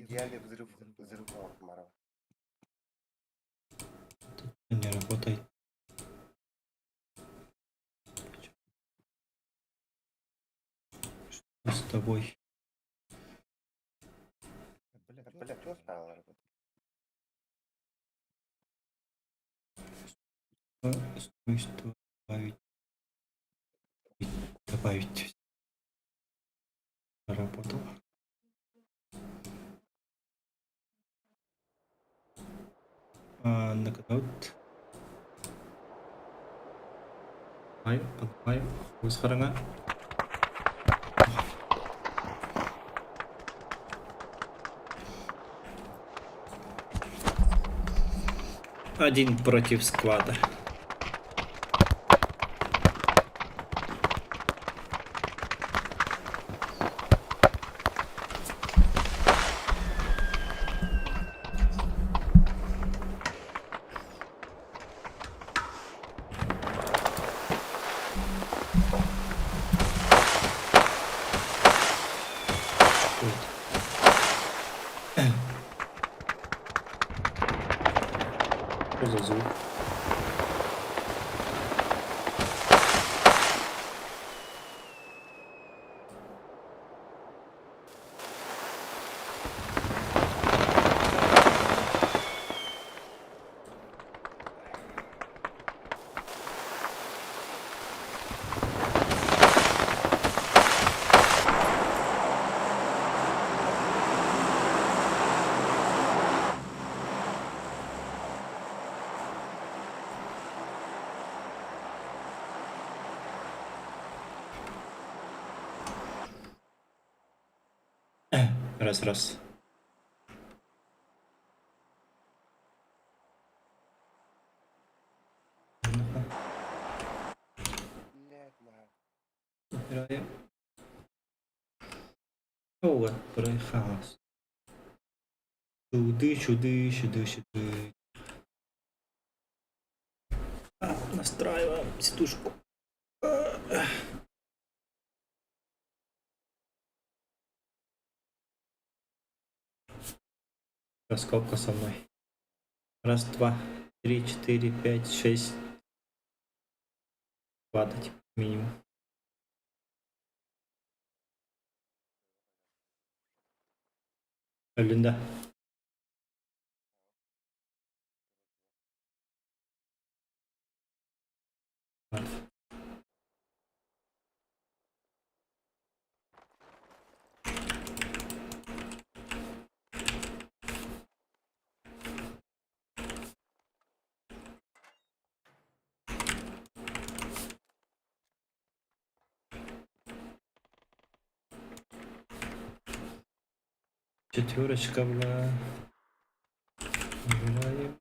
Идеальный взрыв, взрыв Марова. Не работает. Что с тобой? Бля, что стало работать? Устройство добавить. Добавить. Работало. А, нокаут. Ай, ай, өз қараңа. Один против склада. Что это? Что за звук? Раз, раз. Убираем. О, хаос. Сюды, сюды, сюды, сюды. А, настраиваем сидушку. Раскопка со мной. Раз, два, три, четыре, пять, шесть. Падать минимум. Линда. Четверочка была. Убираем.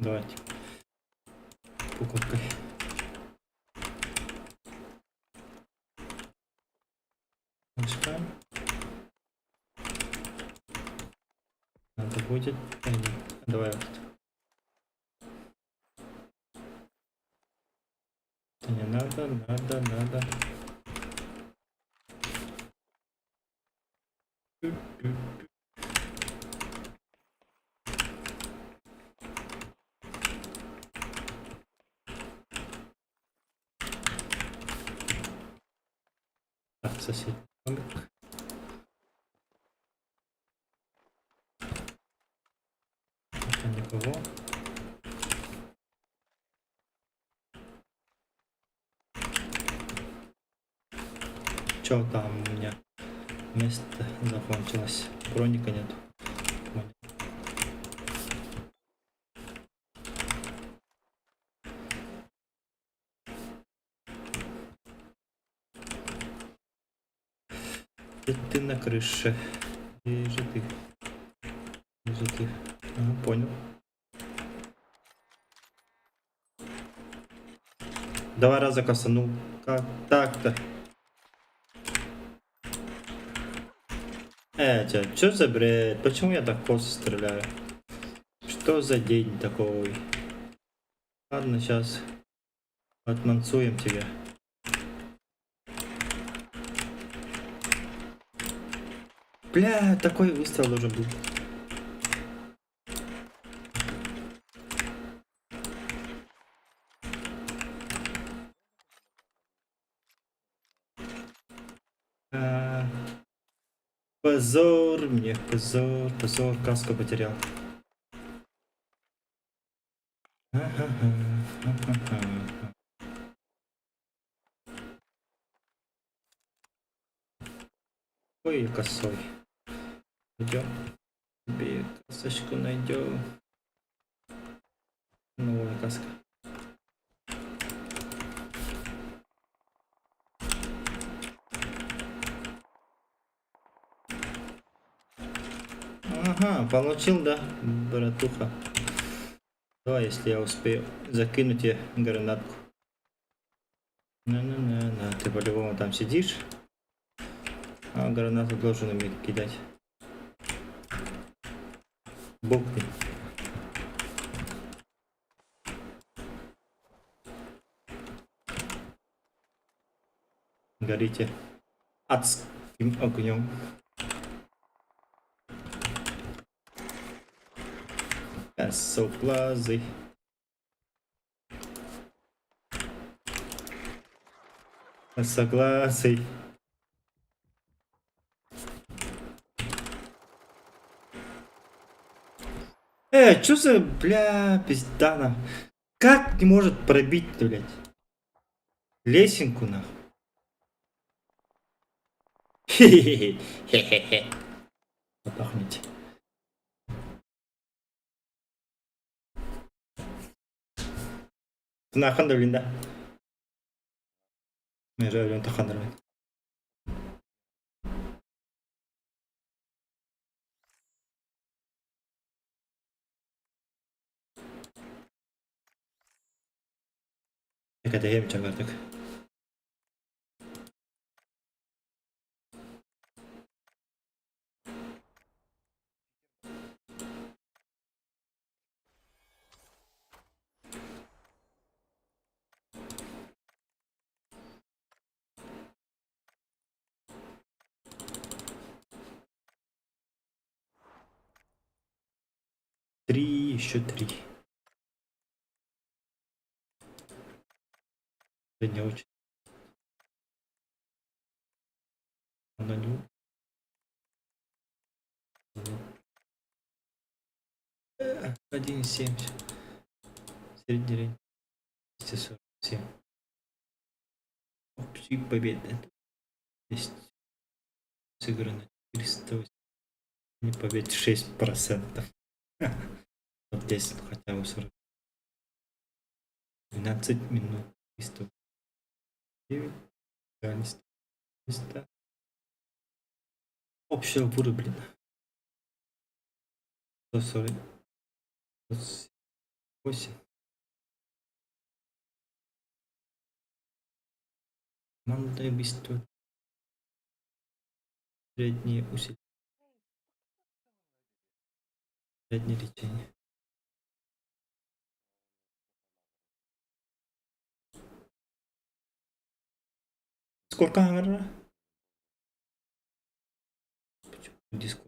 Давайте. Буковкой. Мышка. Надо будет. Давай вот. Это не надо, надо, надо. Так, соседний домик. Пока никого. Чё там у меня? Место закончилось. Броника нету. Понял. Где ты на крыше? Где же ты? Где же ты? Ага, понял. Давай раза косану. Как так-то? Что за бред? Почему я так косо стреляю? Что за день такой? Ладно, сейчас отмансуем тебя. Бля, такой выстрел должен был. А, позор мне, позор, позор, каску потерял. Ага-ха, Ой, косой. Идем. Тебе касочку найдем. Новая каска. Ага, получил, да, братуха. Давай, если я успею закинуть тебе гранатку. На-на-на-на, ты по-любому там сидишь. А гранату должен уметь кидать. Бог ты. Горите адским огнем. Косоглазый. Косоглазый. Чё за, бля, пизда на. Как не может пробить, блядь? Лесенку нахуй. Хе-хе-хе. Попахните. Тынахан да блин да. Мен өлөн тахандар. Кэтэһиэм чаҥартык. Три, еще три. Сегодня очень. Оно не... 1,7. Средний рейтинг 247. Общие победы. Есть сыграно 408. Не побед 6%. Вот здесь хотя бы 40. 12 минут 309. Реальность 300. Общего вырублено. 140. 28. Командное убийство. Среднее усилие. Среднее лечение. Сколько говорила? Почему диско?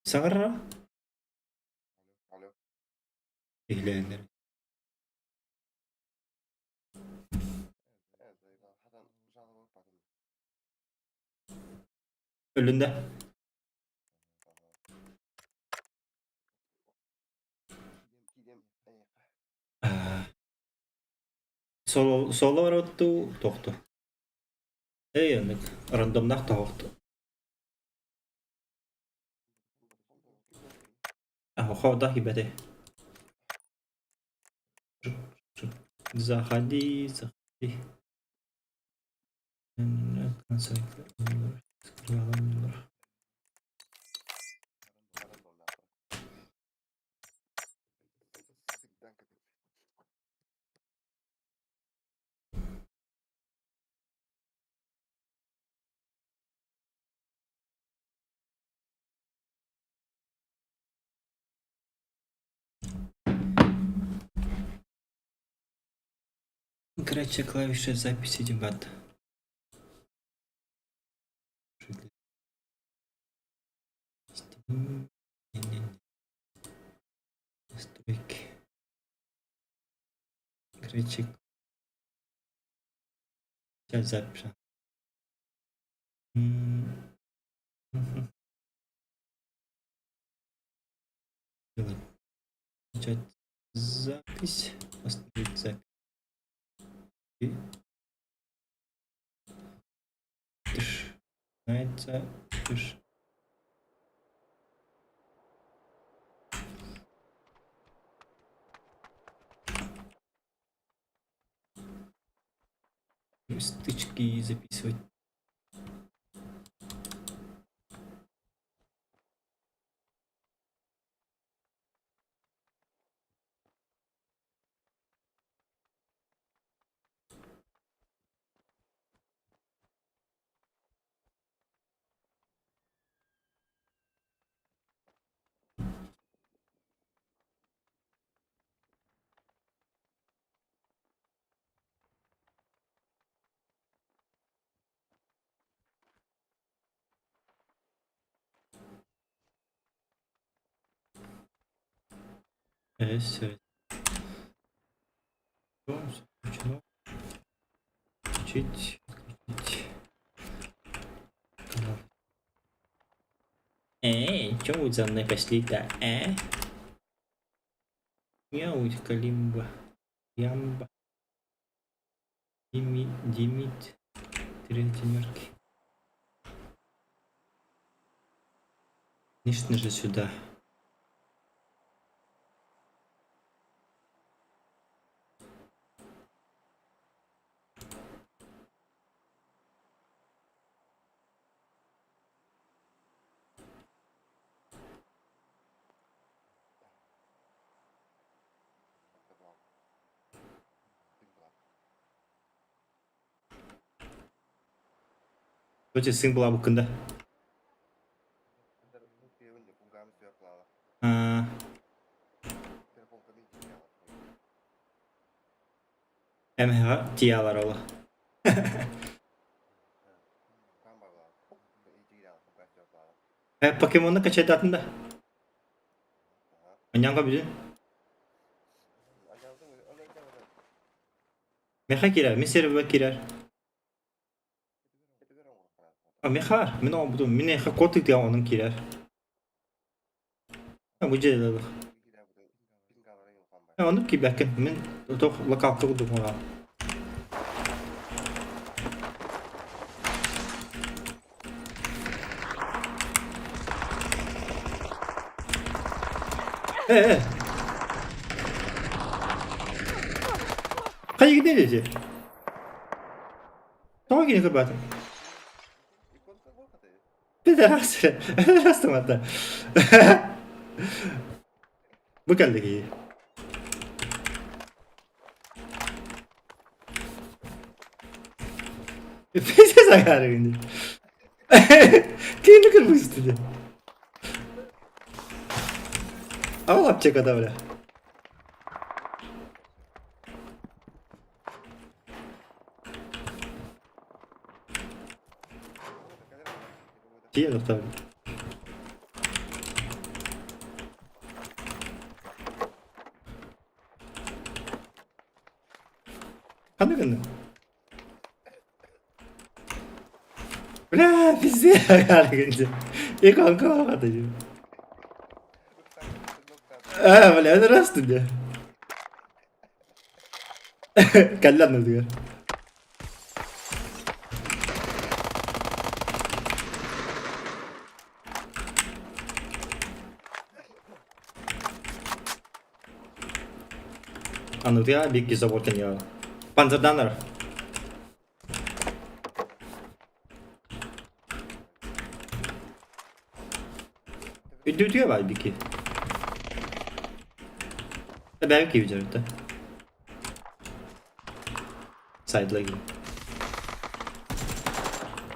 Саҥарара? Алло. Иһилээннэр. Заебал. Хатан жалоба потом. Өлүндэ. Кидем, кидем. Соло соло барабыттуу тохту. Эй, оннук рандомнаах тоһохту. Ахоховдах ибэтэй. Заходи, заходи. Горячая клавиша записи дебат. Настройки. Горячая запись. Начать запись. Остановить запись. И Начинается. Стычки записывать. С. Включено. Включить. Включить. Канал. Эй, чё вы за мной пошли-то, э? Мяу, Калимба. Ямба. Дими, Димит. Три семерки. Конечно же сюда. Өте сын была букында. А, МХ тиялар ола. Покемонны качайтатын да. Анянга билин. Меха кирер, мен сервер кирер. А меха, мен оған буду, мен эха котик деген оның кирер. Бу же Ону кибэккин. Мин тох локалка курдук оҥорон. Э, э. Хайа дии Тоҕо кини көрбөтүм? Пидорас. Пидорас тумата. Бу кэллэ киһи. Пиздец агарыгын дии. Кини көрбүстү дии. Ал аптекада бля. Тиийэ тохтообут. Ханна гынныҥ? Бля, пиздец, Иконка дии. А, бля, здравствуйте. Кэллэ анныгар. Анныгар биир забор кэннигэ Панзерданнар. Үрдүбүтүгэр баар бики. Эбээбит киһи дьарыкта. Сайдла киһи.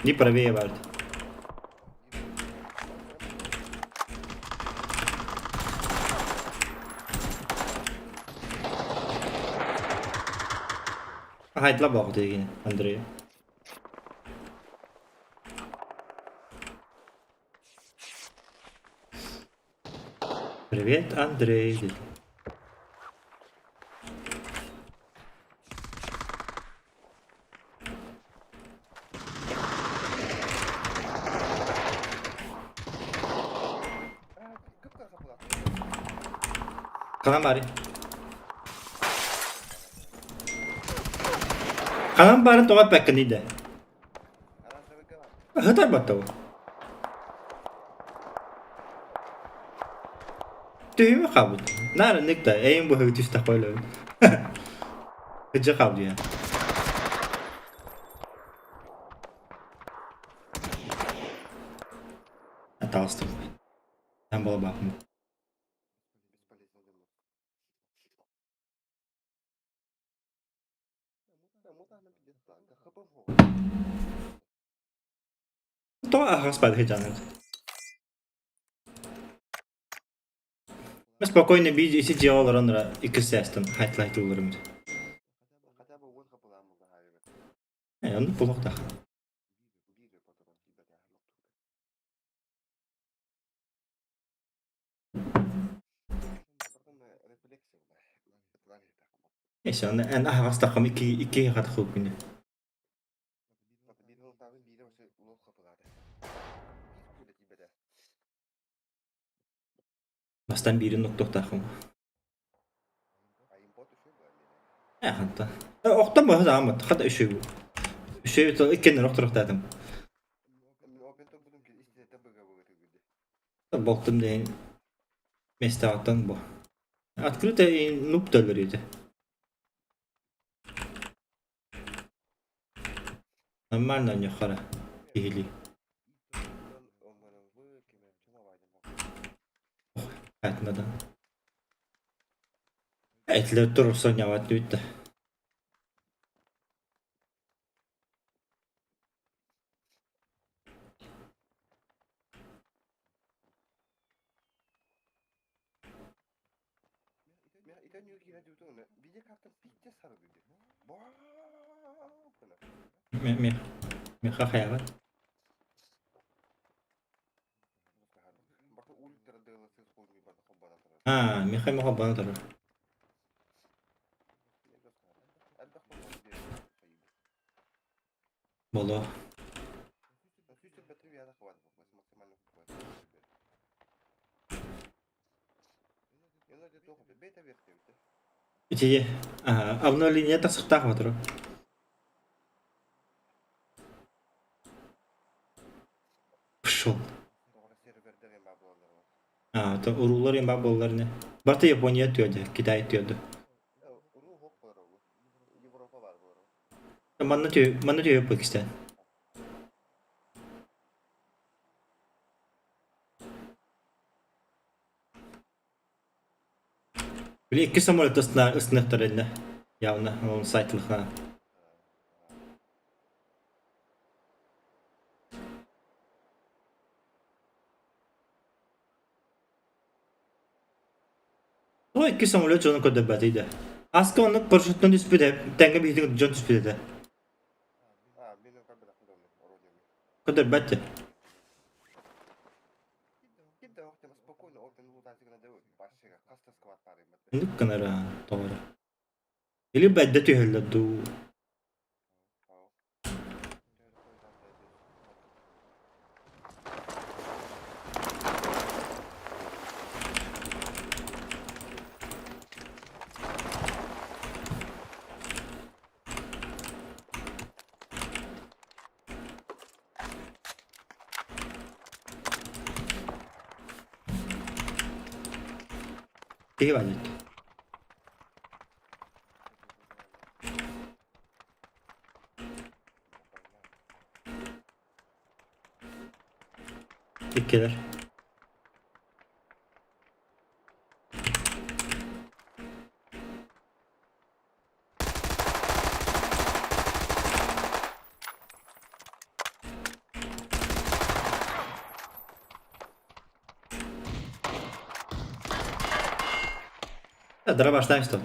Не правее баар. Хайдла баҕатыгын Андрей. Привет, Андрей. Ханан баарый? Ханан баарын тоҕо эппэккиний да? Ыһытар баттабы. Түһүмэ хаалбыт. Наар ыннык да, эйин быһыы түстэххэ өлөбүн. Кыдьа хаалдыйа. Атаҕастым. Эн балабааппын. Тоҕо аһаҕас баар Спокойно биир ити дьиэҕэ олорон эрэ иккис сээстэн хайлайтылларым Ээ, оннук буолуохтаах. Эсэ аны эн аһаҕастаххым икки икки хатахыыппын. Бастан биирин оттуохтааххын. Ээ, хантан. Охтон быһа даҕаммыт. Хата үчүгэй. Үчүгэй тыл иккиэннэр охторохтаатым. Болтум диэн местаҕыттан бу. Открыто и нуб төлөрүтэ. Нормально ньохара киһилии. Этмeden. Этилер турса ньават бүттэ. Миэхэ хайаҕын? Аа, миэхэ эмиэ холбоно турар. Боло. Ити обновление тахсыктаах батыру. Пошел. А, то уруулар имба боллар не. Барта Япония түөдө, Китай түөдө. Манна түө, манна түө Пакистан. Били икки самолет ысыныахтар иннэ. Явно, ол сайтылыхна. Тоҕо икки самолет дьону көрдөрбөтүй да? Аска оннук парашюттан түспүтэ, тэҥҥэ биһиги дьон түспүт этэ. Көрдөрбөт да. Оннук гынара тоҕо эрэ. Или бэрдэ түһэллэр дуу. Киһи баайыт. Иккилэр. Дробаш ставь.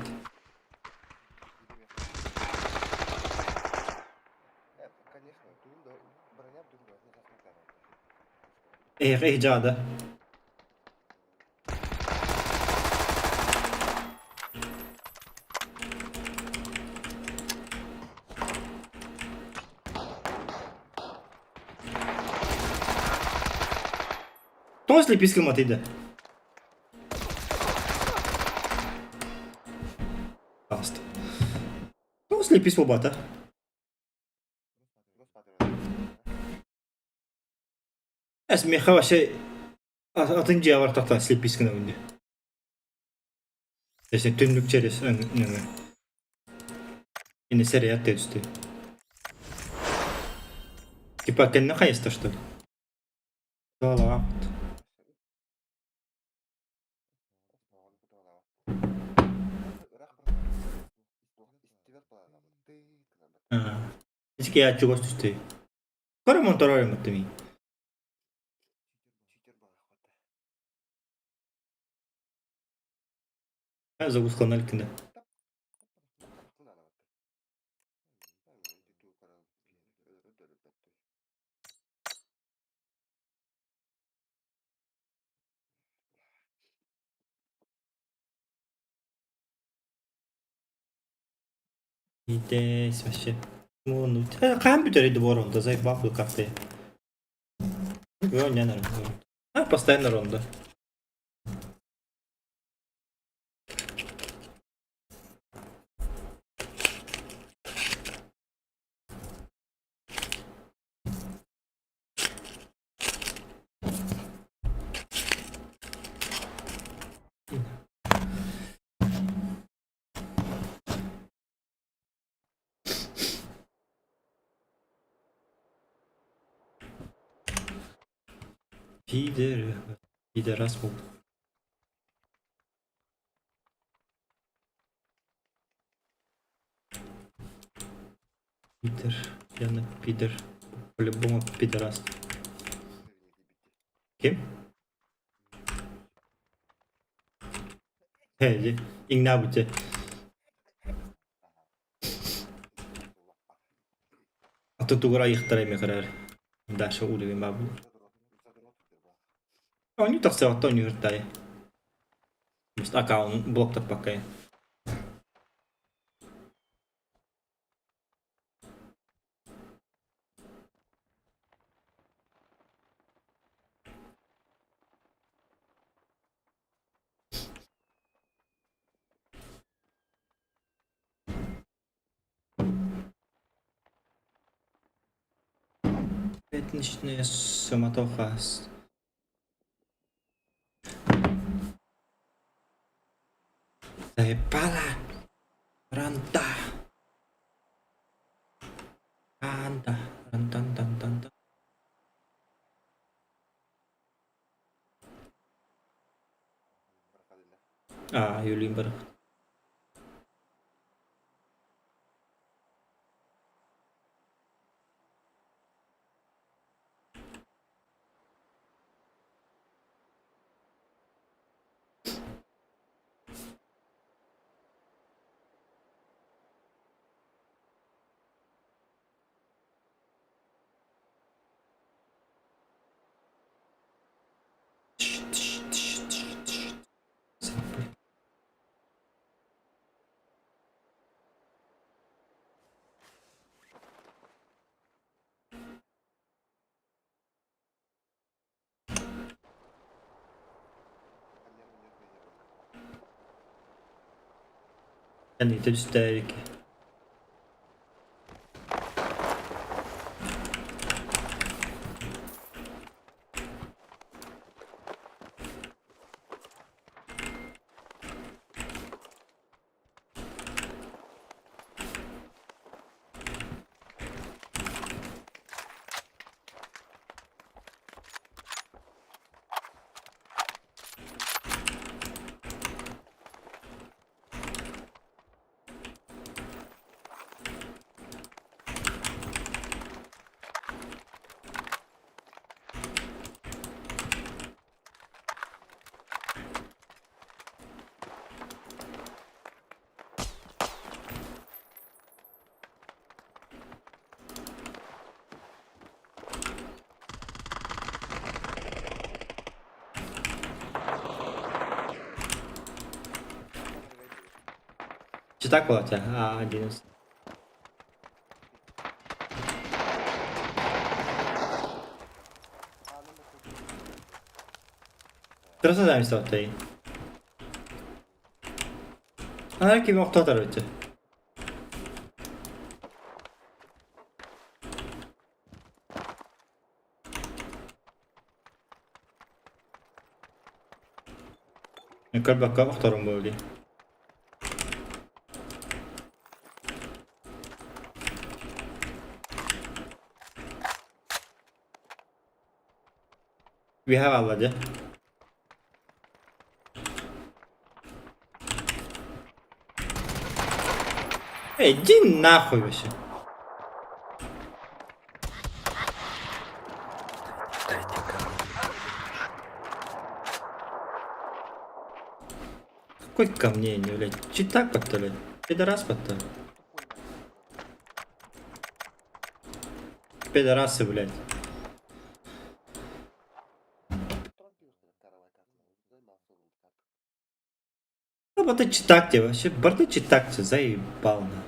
Эһиэхэ иһдьаада. Тоҕо слепись гымматый да? Таҕыста. Тоҕо слепись буолбата? Эс миэхэ вообще атын дьиэҕэр тахсан слепись гынабын дии. Если түннүк через нөҥүө. Ини сэрийэр түстү. Типа кэннэ хайыста что ли? Туолаҕаат. Ички чугас түстүй. Көрө монторор мыттымый. Загрузкаланар иккинде. Итэс вообще. Хаһан бүтэрий двор онда заебал карты. А, постоянно ронда. Пидор, пидорас буолбут. Пидор, Яна пидор. По-любому пидорас. Ким? Ээ, иҥнээбитэ. Аты тугура айыхтара эмиэ көрөр. Даша уровень баар буолар. Оонньуу тахсыаҕыттан оонньуур таайа. Может аккаунт блоктаппакка. Пятничная суматоха. Заебала! Ранта! Ранда! Рантан-тан-тан-тан. Аа, Юлин бар. Кэнниттэн түстээбик. Читак была тебя? А, 11. Красота стоит. Ана ким охтотор өтө. Көрбөккө охторум буолуо дии. Үөһэ хаалла дьэ. Иди нахуй вообще. Дайте ко мне. Какой ко мне, не, блядь? Читак подтали. Пидорас подтали. Пидорасы, блядь. Работа читак тебе вообще. Барда читак тебе, заебал на.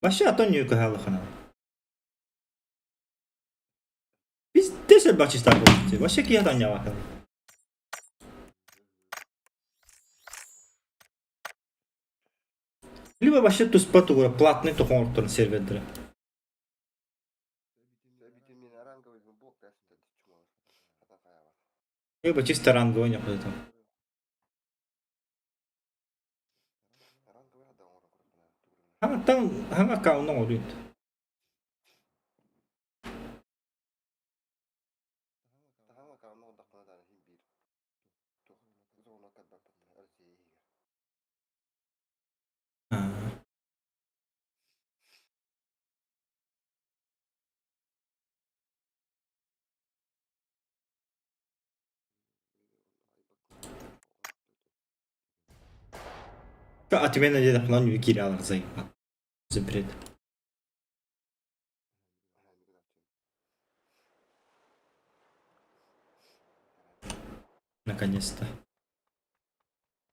Вообще, а то не кахалахана. Пиздец, элбэх читак буолбут. Вообще киһи таҥньабакка. Либо вообще туспа тугура платный тохоҥорторун сервердэрэ. Либо чисто ранговый нехуй там. Хаҥаттан хаҥ аккаунна оҥоруйт. Отмена диэтэххинэ оннук киирэ заебал. Запрет. Наконец-то.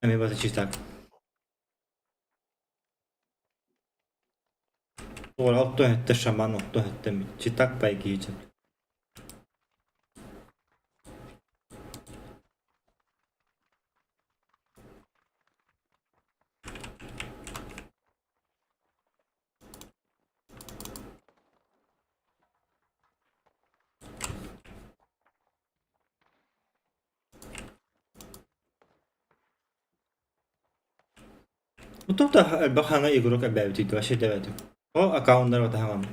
Эмиэ бата так. Туора оттон өттө шаман оттон өттө читак пайгиичен. Тобто элбэх хаҥа игрок эбээбитий вообще дэбэтим. О аккауннар бата хаҥам.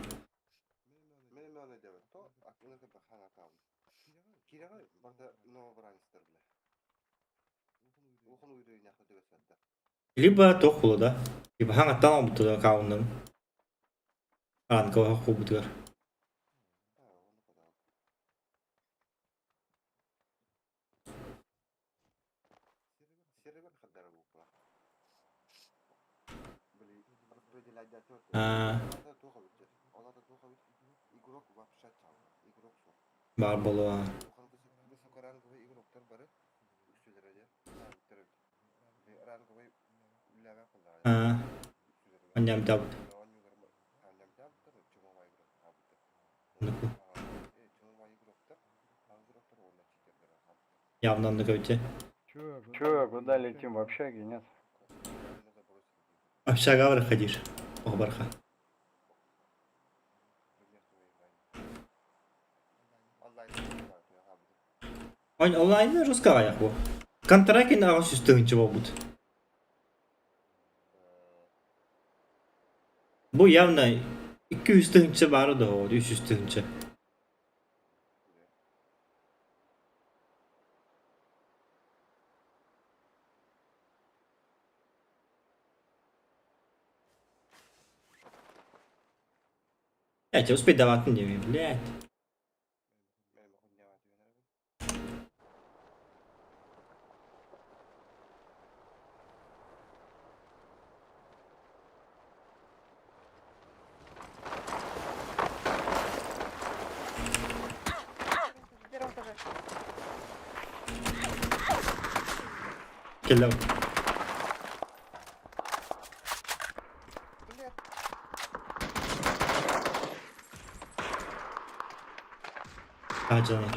Либо туох буолуо да. Либо хаҥаттан оҥорбуттар аккауннарын. Аанка куубутугар. Аа, баар буолуо. Аа, анньамтаабыт. Явно оннук эбит Чё, куда летим? В общаге, нет? Общага проходишь. Ох, барха. Онлайн русская бу. Контракин аҕыс үс тыһыынча буолбут. Бу явно 200 тыһыынча баара да 300 тыһыынча. Блять, успеть давать не блядь. Кэллэ. Таһдьан иһэр.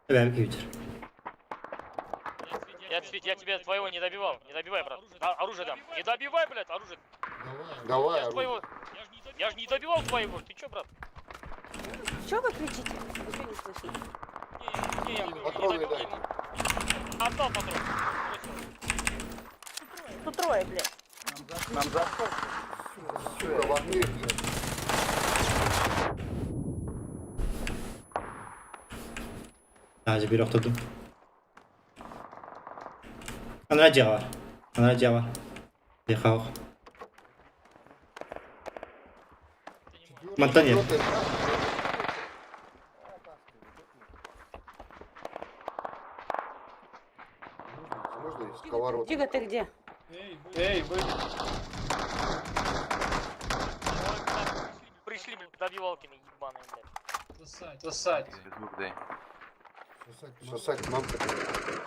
Эбээбит киһи Я, я тебя твоего не добивал. Не добивай, брат. А, оружие дам. Не добивай, блядь, оружие. Давай, Я ж оружие. твоего... Я же не добивал твоего. Ты чё, брат? Чего вы кричите? Ничего не слышно. Не, не, я не Патроны добивал дай. ему. Отдал патрон. Тут трое, блядь. Нам за... Сука, в окне. Таһдьа биир охтордум. Анараа дьиэҕэ бар. Анараа дьиэҕэ бар. Дьиэхэ ох. Мантан иһэр. Четвертый этаж. Можно из сковородки? Тига, ты где? Эй, вы... Пришли, блядь, добивалками ебаные, блядь. Сосать. Звук дай. Сосать мамка,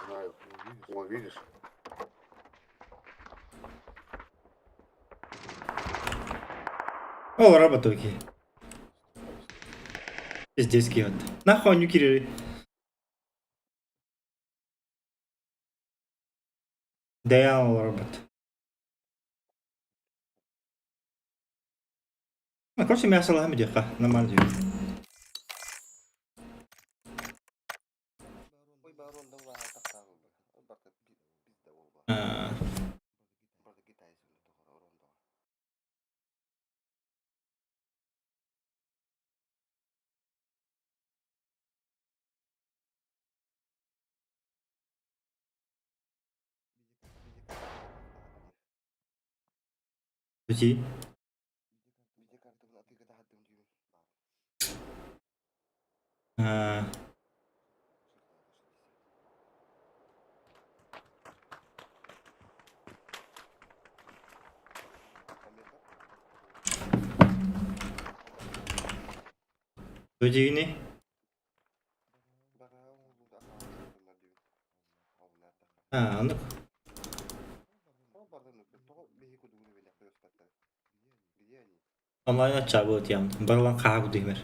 знаю. О, видишь? Ол работал киһи. Пиздец киһи. Нахуй оонньуу киирэр. Дэйэн ол робот. Короче, мясо диэххэ, нормально диэбит. Аа, Бүтии. Аа, Бүтиини. Аа, оннук. Онлайн ачаабыт ям. Барылан хааҕы дыһмэр.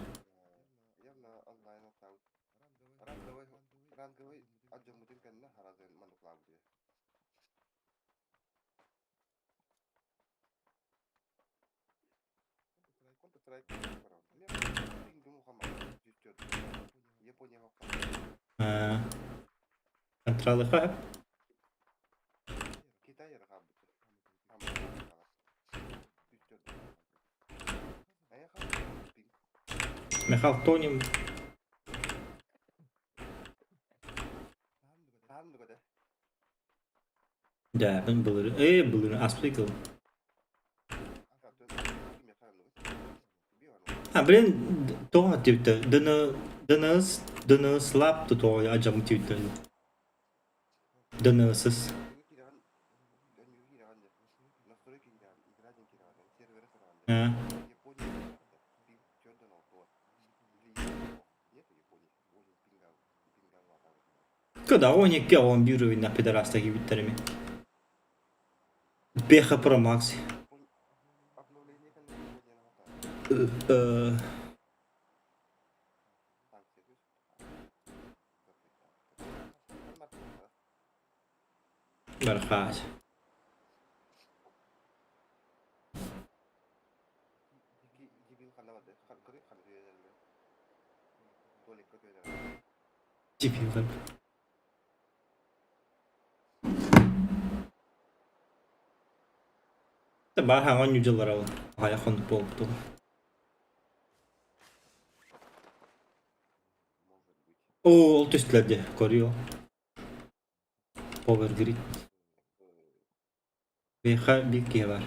Аа, контролыха. Михаил Тоним. Да, мин былыр. Э, былыр аспыт кыл. А, блин, тоҕо типтэ. Дыны дыныс дыныс лап тоҕо ажам типтэ. Дынысыз. Аа. Когда он не он бюро на пидораста гибиттерами. Беха Pro Max. Бархать. Дебил. Баар хаҥа ньудьалар ол. Хайа хонук буолбут. Оо, ол түстүлэр дии, көрүө. Power Grid. Бэйхэ биир киһи баар.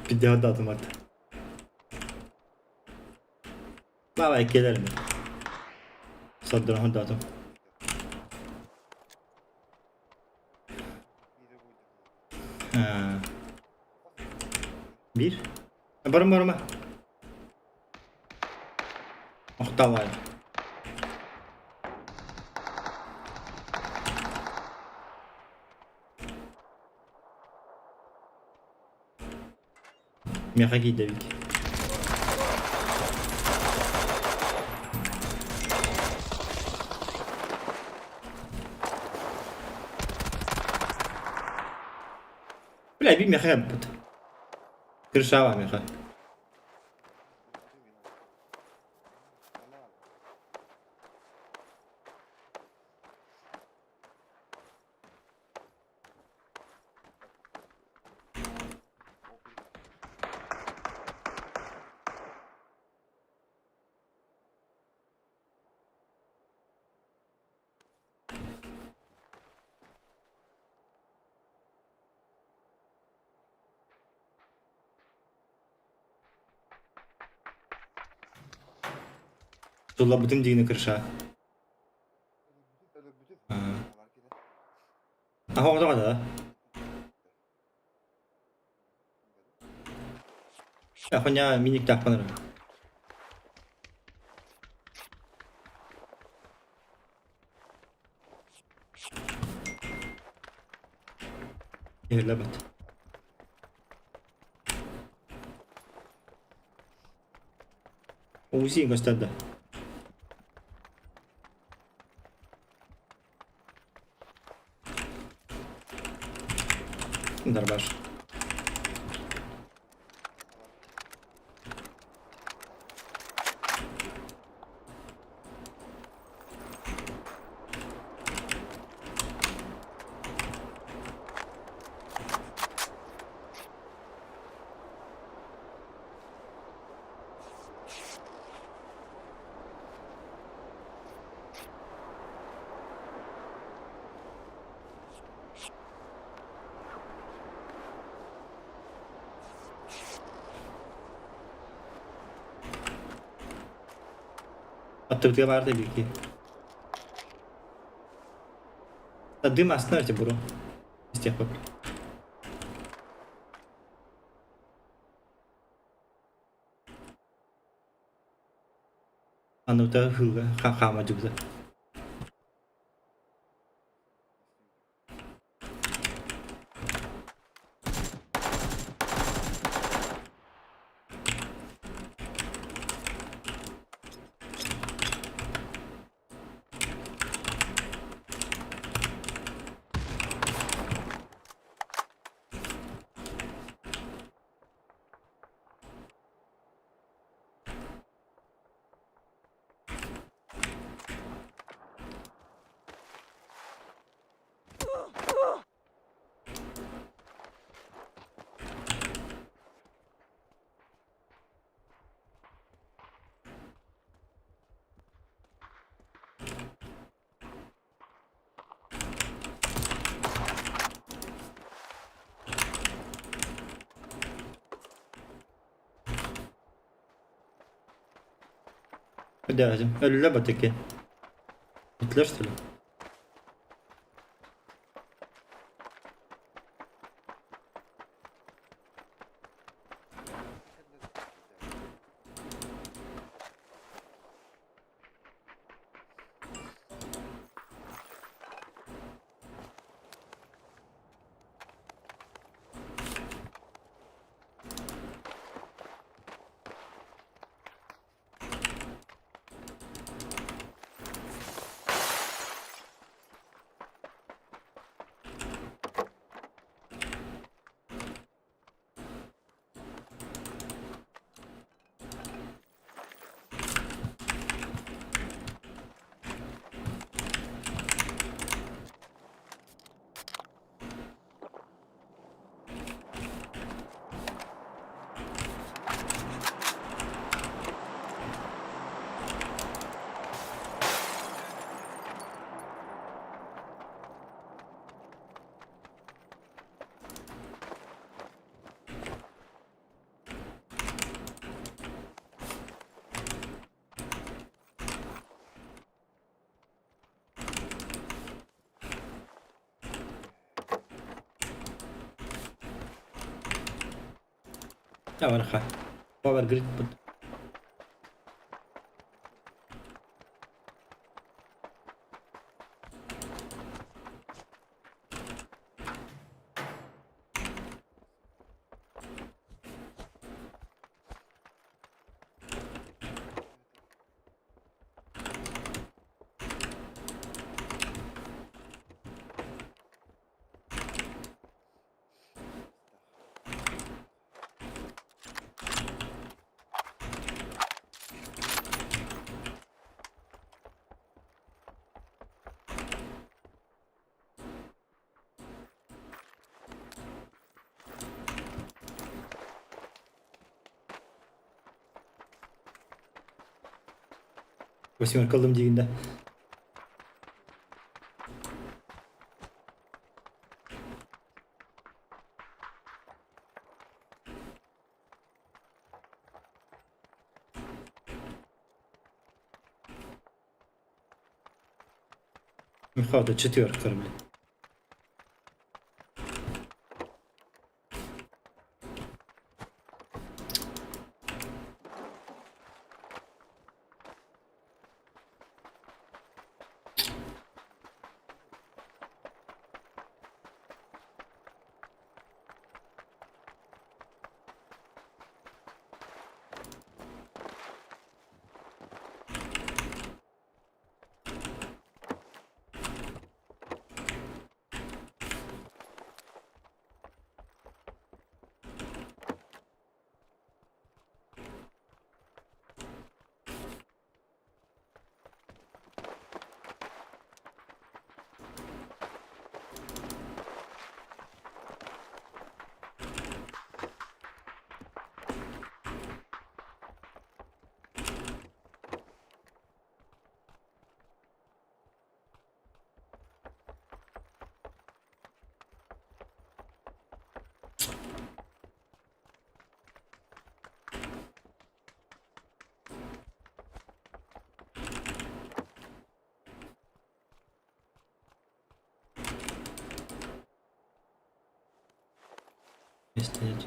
Пиздеҕэ даатымат. Давай кэлэрим. Сордоро даатым. Биир. Барым барыма. Ох, давай. Миэхэ киирдэ эбит. Бля, биир миэхэ кэлбит. Крышава миэхэ. Туллабытым диигини крыша. Аха да. Ахуня миниктаахпын эрэ. Иһиллэбэт. УЗИ көстөр да. Дарбаш. Аттыбытыгар баар да биирги. Дым астына бро. Истиэх Анута хыга хаама дьугда. Дядя, өллө таки. Петля, что ли? Барха. Power grid бут. Восьмерка ыллым диигин да. Михаил, четверка, блин. Места нет.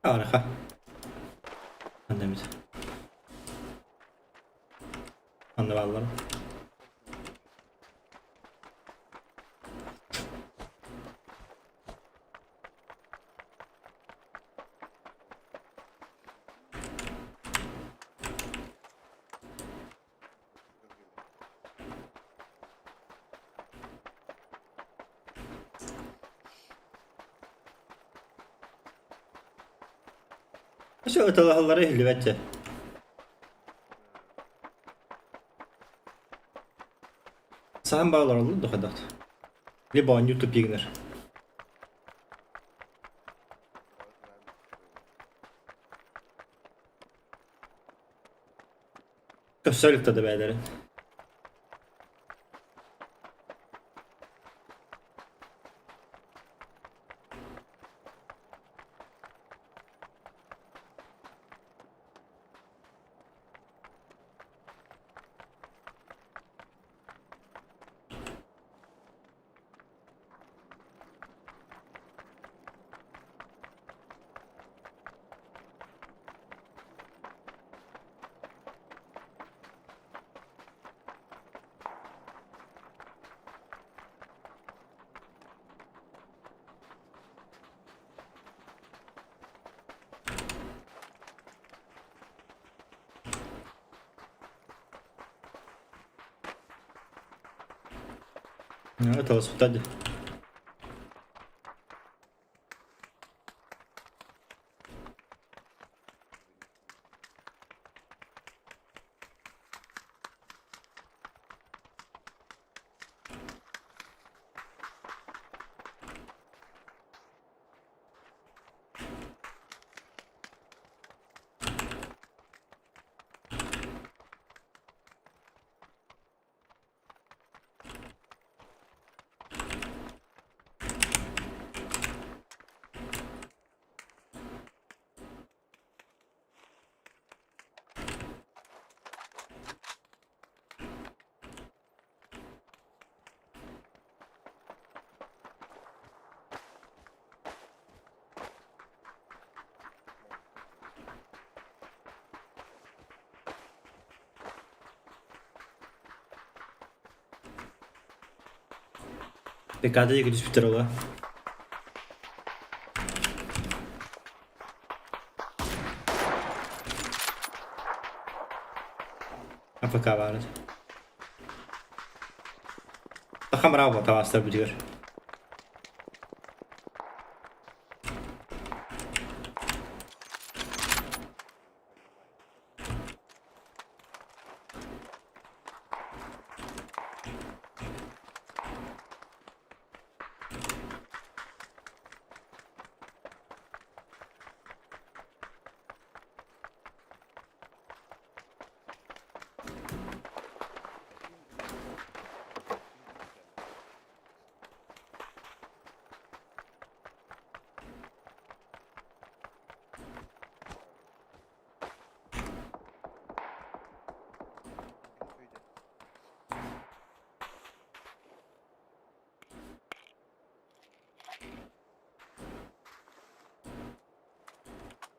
Араха. Аннамит. Анна бааллар. Все ыталаһаллара иһиллибэт дьэ. Саһан баалар олор да хайдах. Либо оонньуу тупигнер. Көссө иликтэ да бэйэлэрин. Ыталаспыта дии. ПК-да диэки түспүттэр ола. АФК баар. Саха браво табаастар бүтүгэр.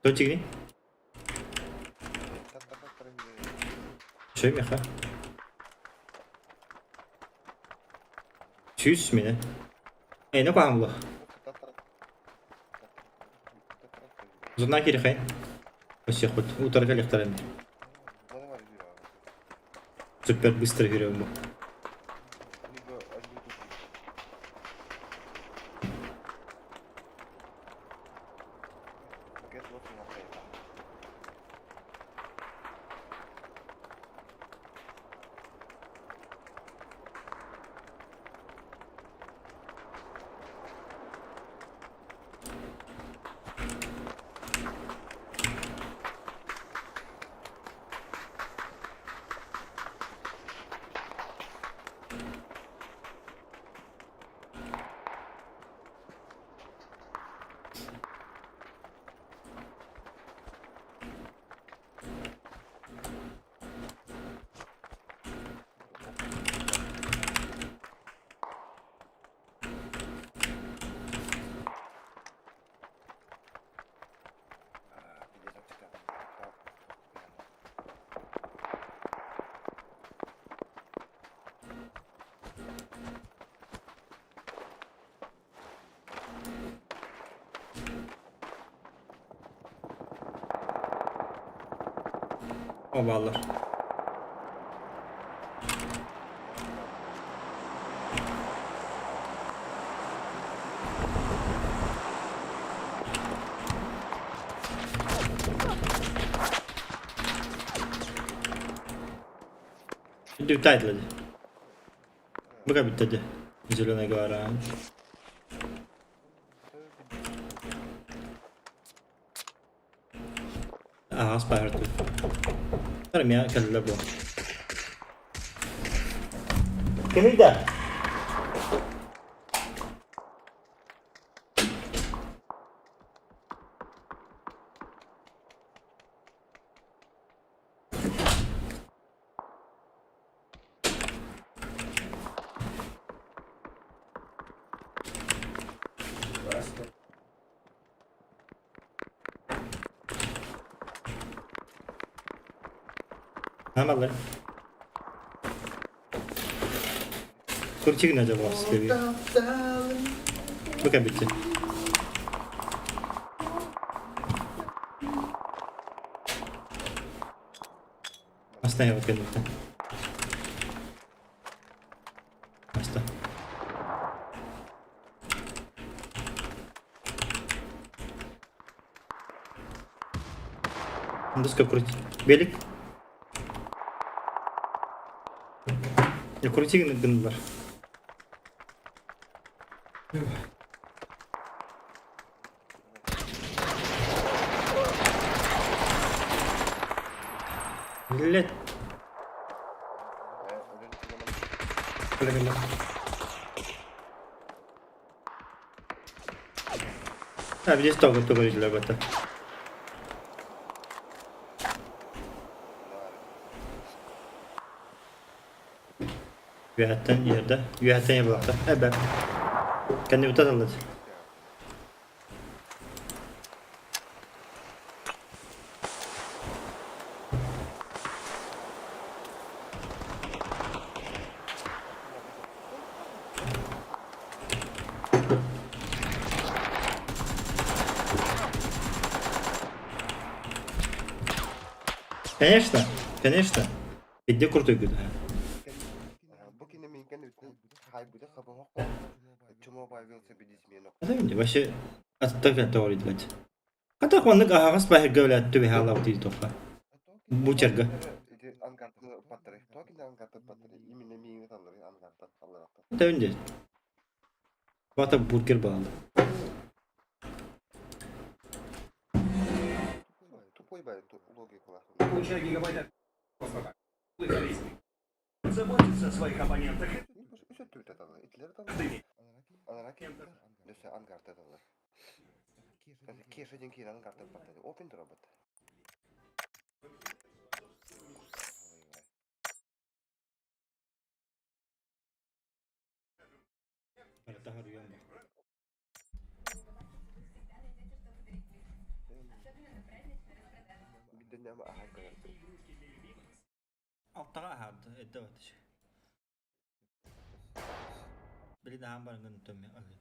Кто тигри? Чё, меха? Чүс меня. Эй, ну каам булах. Зона кирихай. Всех вот утарга лехтарен. Супер быстро берем бу. О, бааллар. Бүттэ Быка бүттэ дии. Зеленая гора. Аҕас баһыртыы. Армия кэллэ бу. Кимий да? Аналар. Крутигин acaba seviyor. Быка bitti. Оставил кеннетте. Аста. Доска крути. Велик. Крути гыннылар. Блять. А, здесь только говорили об этом. Үөһэттэн иһэрдэ, үөһэттэн ябылахта. Эбэ. Кэннибитэ таллат. Конечно, конечно. Где крутой гүн. Вообще, оставь это блядь. Хата ханнык аһаҕас баһырга блядь түбэһэ алабыт дии тоха. Бучерга. Тәүнде. Бата бургер баалы. Алтаҕа аһаабыта эрдэ бат Билин аһаан баран төммө аһыы.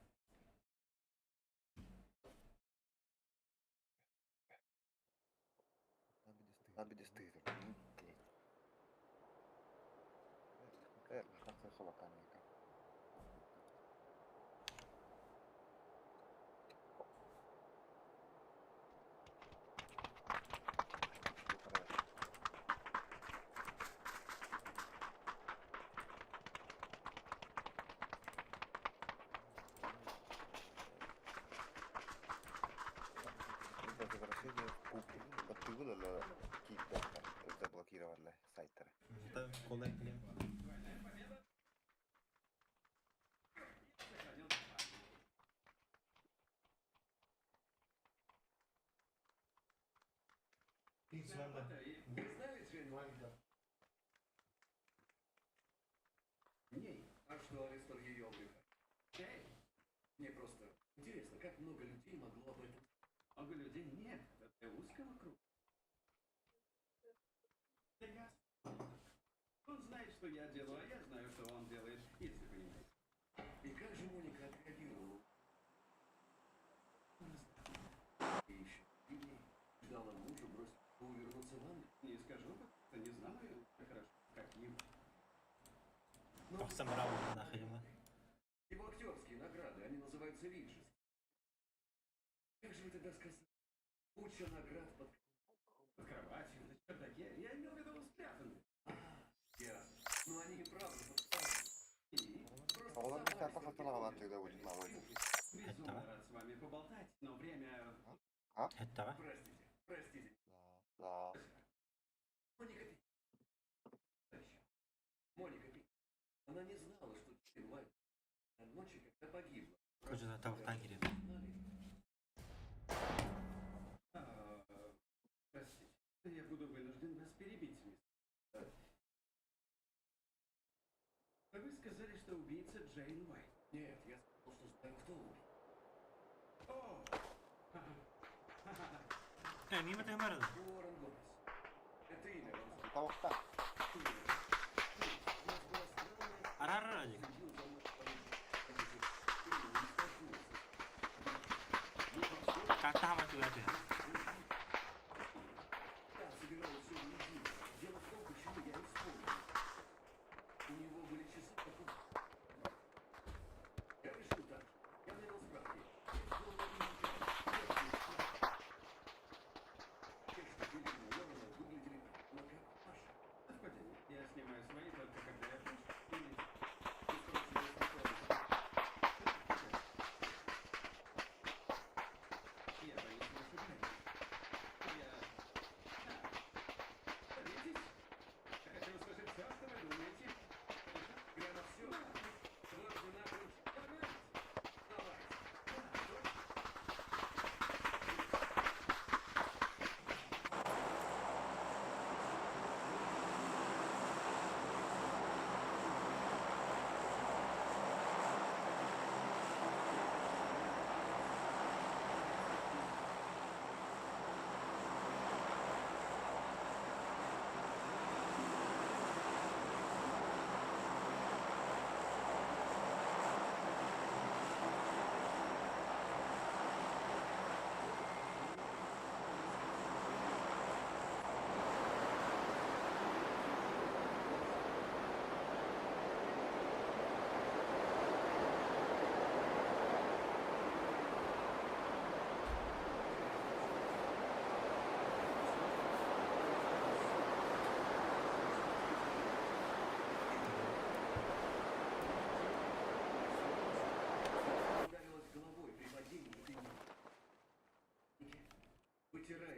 Тахсан браво нахрена. Хэттаҕа. Хэттаҕа. Кожана тавтан кирет. Арар-арадик. Каттаһама түгәтү.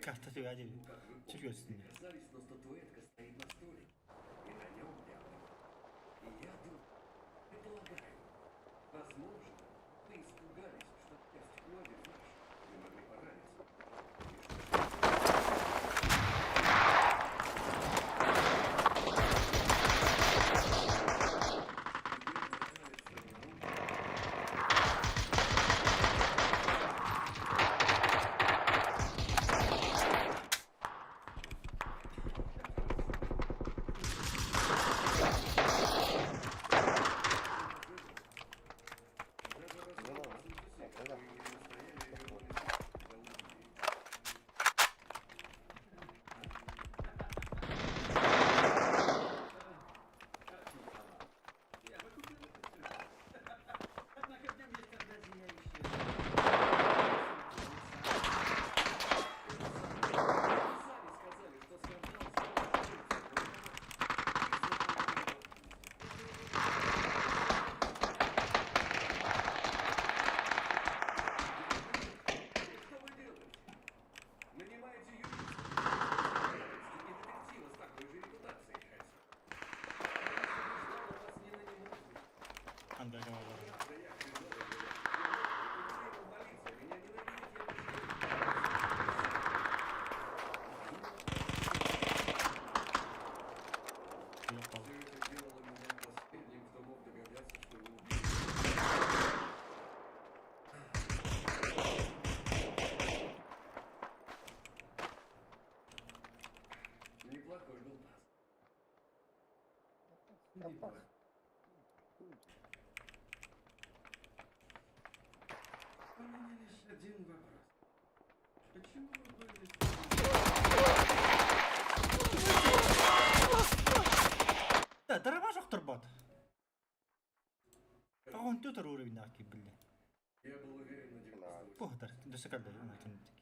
Карта түгәди. Чүгөсүн. Анда бар. Да, дробаш охторбот. Он тут уровень наки, бля. Похтар, дөсөкәлдер, ана кемдик.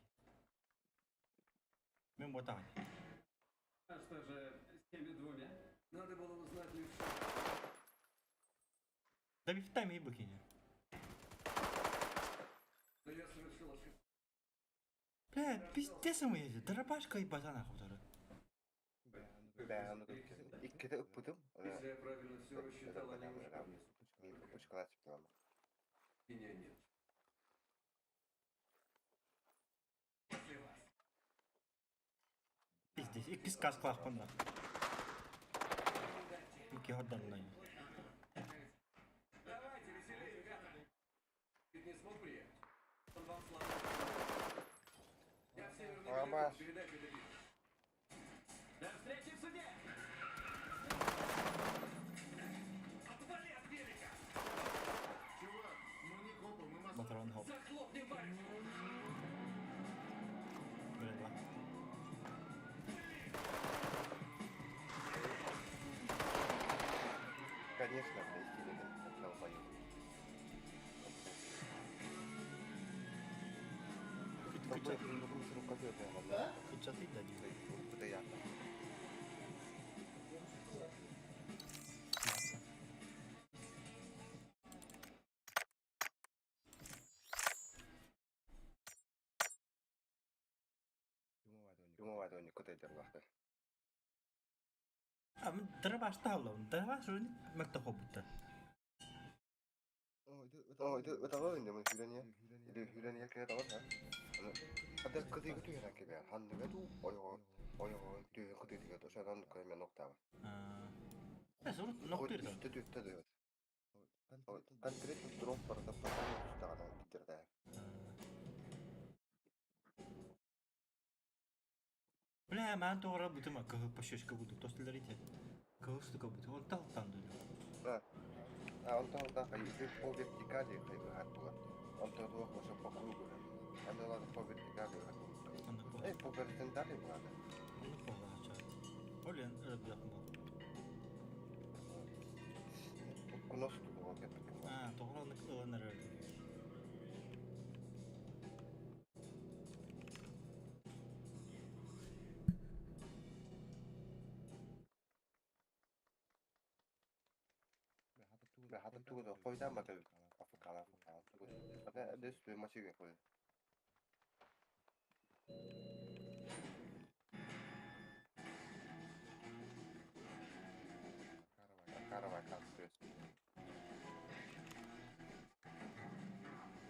Мен ботаган. А что же с теми двумя? Надо было узнать лишь Да биф тайм и букине. что я совершил ошибку. Бля, пиздец мы дробашка и ботана хотары. Ben ikkide ыппытым. Если я правильно все рассчитал, они уже ко мне. Мен пушкалар чыктым. Меня нет. После вас. Пиздец, иккис касклах панда. Икки хордан най. Давайте, веселее, ребята. Ведь не смог приехать. Он вам слабо. Я в Северный Ама. Голливуд, передайте это Питеру. До встречи в суде! Отвали от велика! Чувак, ну не копы, мы массаж. Батрон хоп. Захлопни варежку! Бля. Конечно, блядь, стиле долбоёб. Да? Кучаты да ди. Это я. Юмовадони кутайдерлахты. А, мен дробаш таалам. Дробаш уровень мактап хобутта. О, это это енді мен хүрәне. Или хүрәне якына табар, ха? Хада кыды күтү яра кебе. Ханныга ойго ойго түйө кыды диге ошодан көймө ноктаба. Э, зур ноктыр да. Үстө түттө дөт. Конкретно дроп бар да патаган битерде. Бля, ман тугра бутума кы пошешка буду. Тостылар ите. Кы штука буду. Он тал там дөлө. Да. А он там да, и по вертикали кайбы хат була. Он то дух ошо по кругу. Аны ладно по вертикали хат була. Аны по. Э, по горизонтали була. Аны по лача. Олен рыб якын. Кунос тудуга кепик. А, тугра аны ылыныр. Хата тугу койдан бата Африкала. Ата дэс машиге кой. Сөп.